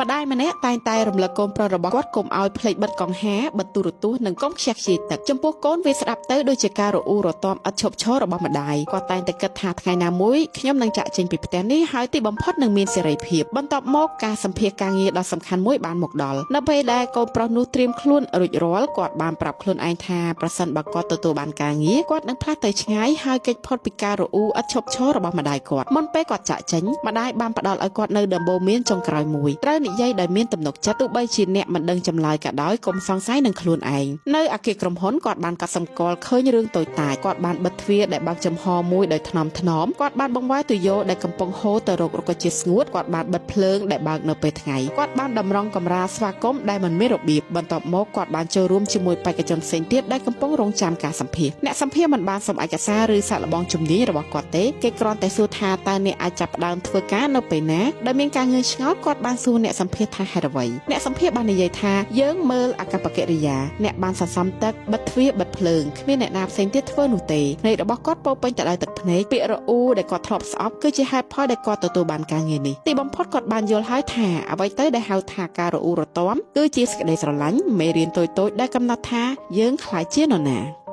ម្ដាយម្នាក់តែងតែរំលឹកកូនប្រុសរបស់គាត់កុំឲ្យភ្លេចបិទកង្ហារបិទទូរទស្សន៍និងកុំខ្ជះខ្ជាយទឹកចំពោះកូនវាស្ដាប់ទៅដូចជាការរអ៊ូរទាំឥតឈប់ឈររបស់ម្ដាយគាត់តែងតែគិតថាថ្ងៃណាមួយខ្ញុំនឹងចាក់ចេញពីផ្ទះនេះហើយទីបំផុតនឹងមានសេរីភាពបន្ទាប់មកការសម្ភាសការងារដ៏សំខាន់មួយបានមកដល់នៅពេលដែលកូនប្រុសនោះត្រៀមខ្លួនរួចរាល់គាត់បានប្រាប់ខ្លួនឯងថាប្រសិនបើគាត់ទទួលបានការងារគាត់នឹងផ្លាស់ទៅឆ្ងាយហើយគេចផុតពីការរអ៊ូឥតឈប់ឈររបស់ម្ដាយគាត់មុនពេលគាត់ចាក់ចេញម្ដាយបានផ្ដល់ឲ្យគាត់នៅដំបូន្មានចុងក្រោយមួយត្រូវនិយាយដោយមានទំនុកចិត្តទោះបីជាអ្នកមិនដឹងចម្លើយក៏ដោយកុំសង្ស័យនឹងខ្លួនឯងនៅអគារក្រុមហ៊ុនគាត់បានកត់សម្គាល់ឃើញរឿងតូចតាចគាត់បានបិទទ្វារដែលបើកចំហមួយដោយថ្នមថ្នមគាត់បានបង្វែរទុយោដែលកំពុងហូរទៅរករុក្ខជាតិស្ងួតគាត់បានបិទភ្លើងដែលបើកនៅពេលថ្ងៃគាត់បានតម្រង់កម្រាលស្វាគមន៍ដែលមិនមានរបៀបបន្ទាប់មកគាត់បានចូលរួមជាមួយបេក្ខជនផ្សេងទៀតដែលកំពុងរងចាំការសម្ភាសន៍អ្នកសម្ភាសន៍មិនបានសុំឯកសារឬសាកល្បងជំនាញរបស់គាត់ទេគេគ្រាន់តែសួរថាតើអ្នកអាចចាប់ផ្ដើមធ្វើការនៅពេលណាដោយមានការងឿងឆ្ងល់គាត់បានសួរអ្នកសម្ភាសន៍ថាហេតុអ្វីអ្នកសម្ភាសន៍បាននិយាយថាយើងមើលអាកប្បកិរិយាអ្នកបានសន្សំទឹកបិទទ្វារបិទភ្លើងគ្មានអ្នកណាផ្សេងទៀតធ្វើនោះទេភ្នែករបស់គាត់ពោរពេញទៅដោយទឹកភ្នែកពាក្យរអ៊ូដែលគាត់ធ្លាប់ស្អប់គឺជាហេតុផលដែលគាត់ទទួលបានការងារនេះទីបំផុតគាត់បានយល់ហើយថាអ្វីទៅដែលហៅថាការរអ៊ូរទាំគឺជាសេចក្តីស្រឡាញ់មេរៀនតូចៗដែលកំណត់ថាយើងក្លាយជានរណា។